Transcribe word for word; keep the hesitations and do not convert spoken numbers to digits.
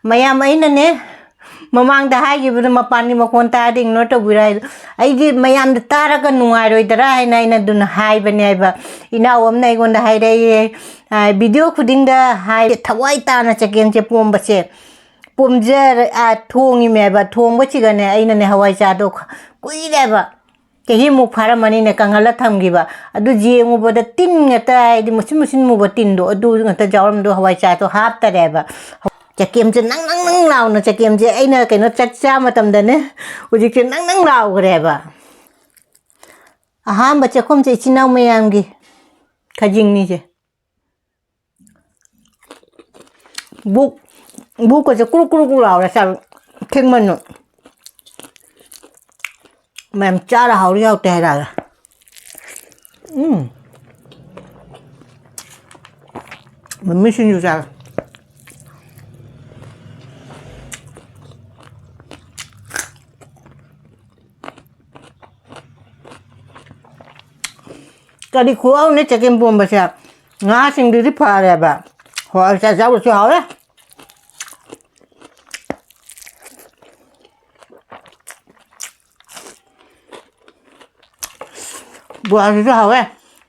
ꯃꯌꯥꯝ, ꯑꯩꯅꯅꯦ, ꯃꯃꯥꯡꯗ ꯍꯥꯏꯈꯤꯕꯗꯣ, ꯃꯄꯥꯟꯒꯤ ꯃꯈꯣꯟ ꯇꯥꯔꯗꯤ ignore ꯇꯧꯕꯤꯔꯣ ꯍꯥꯏꯗꯣ, ꯑꯩꯗꯤ ꯃꯌꯥꯝꯗ ꯇꯥꯔꯒ ꯅꯨꯡꯉꯥꯏꯔꯣꯏꯗ꯭ꯔꯥ ꯍꯥꯏꯅ ꯑꯩꯅ ꯑꯗꯨꯅ ꯍꯥꯏꯕꯅꯦ ꯍꯥꯏꯕ꯫ ꯏꯅꯥꯎ ꯑꯃꯅ ꯑꯩꯉꯣꯟꯗ ꯍꯥꯏꯔꯛꯑꯦ, "ꯚꯤꯗꯤꯑꯣ ꯈꯨꯗꯤꯡꯗ ꯍꯥꯏ, ꯊꯋꯥꯏ ꯇꯥꯅ ꯆꯒꯦꯝꯁꯦ ꯄꯣꯝꯕꯁꯦ, ꯄꯣꯝꯖꯔ-, ꯑ, ꯊꯣꯡꯉꯤꯃꯦꯕ꯫ ꯊꯣꯡꯕꯁꯤꯒꯅꯦ, ꯑꯩꯅꯅꯦ, ꯍꯋꯥꯏꯖꯥꯔꯗꯣ ꯀꯨꯏꯔꯦꯕ, ꯆꯍꯤꯃꯨꯛ ꯐꯥꯔꯝꯃꯅꯤꯅꯦ, ꯀꯪꯍꯜꯂ ꯊꯝꯈꯤꯕ꯫ ꯑꯗꯨ ꯌꯦꯡꯉꯨꯕꯗ ꯇꯤꯟ ꯉꯥꯛꯇ, ꯍꯥꯏꯗꯤ ꯃꯨꯁꯤꯟ ꯃꯨꯁꯤꯟ ꯃꯨꯕ ꯇꯤꯟꯗꯣ, ꯑꯗꯨ ꯉꯥꯛꯇ ꯌꯥꯎꯔꯝꯗꯣ, ꯍꯋꯥꯏꯖꯥꯔꯗꯣ ꯍꯥꯞꯇꯔꯦꯕ꯫ ꯆꯒꯦꯝꯁꯦ ꯅꯪ ꯅꯪ ꯅꯪ ꯂꯥꯎꯅ, ꯆꯒꯦꯝꯁꯦ ꯑꯩꯅ ꯀꯩꯅꯣ ꯆꯥꯛ ꯆꯥ ꯃꯇꯝꯗꯅꯦ, ꯍꯧꯖꯤꯛꯁꯦ ꯅꯪ ꯅꯪ ꯂꯥꯎꯈ꯭ꯔꯦꯕ꯫ ꯑꯍꯥꯟꯕ ꯆꯥꯛꯈꯨꯝꯁꯦ ꯏꯆꯤꯟ ꯏꯅꯥꯎ ꯃꯌꯥꯝꯒꯤ ꯈꯖꯤꯡꯅꯤꯁꯦ꯫ ꯕꯨꯛ, ꯕꯨꯛꯀꯁꯦ ꯀ꯭ꯔꯨꯛ ꯀ꯭ꯔꯨꯛ ꯀ꯭ꯔꯨꯛ ꯂꯥꯎꯔꯦ, ꯆꯥꯛ ꯊꯦꯡꯃꯟꯅ꯫ ꯃꯌꯥꯝ ꯆꯥꯔ ꯍꯥꯎꯔꯤ ꯍꯥꯎꯇꯦ ꯍꯥꯏꯔꯛꯑꯒ꯫ ꯎꯝ꯫ ꯃꯃꯤ ꯁꯤꯡꯖꯨ ꯆꯥꯔꯦ꯫ ꯀꯔꯤ ꯈꯨꯍꯥꯎꯅꯦ ꯆꯒꯦꯝ ꯄꯣꯝꯕꯁꯦ꯫ ꯉꯥꯁꯤꯡꯗꯨꯗꯤ ꯐꯔꯦꯕ꯫ ꯍꯣꯏ, ꯆꯥꯛ ꯆꯥꯕꯁꯨ ꯍꯥꯎꯔꯦ꯫ ꯕꯣꯔꯥꯁꯤꯁꯨ ꯍꯥꯎꯋꯦ꯫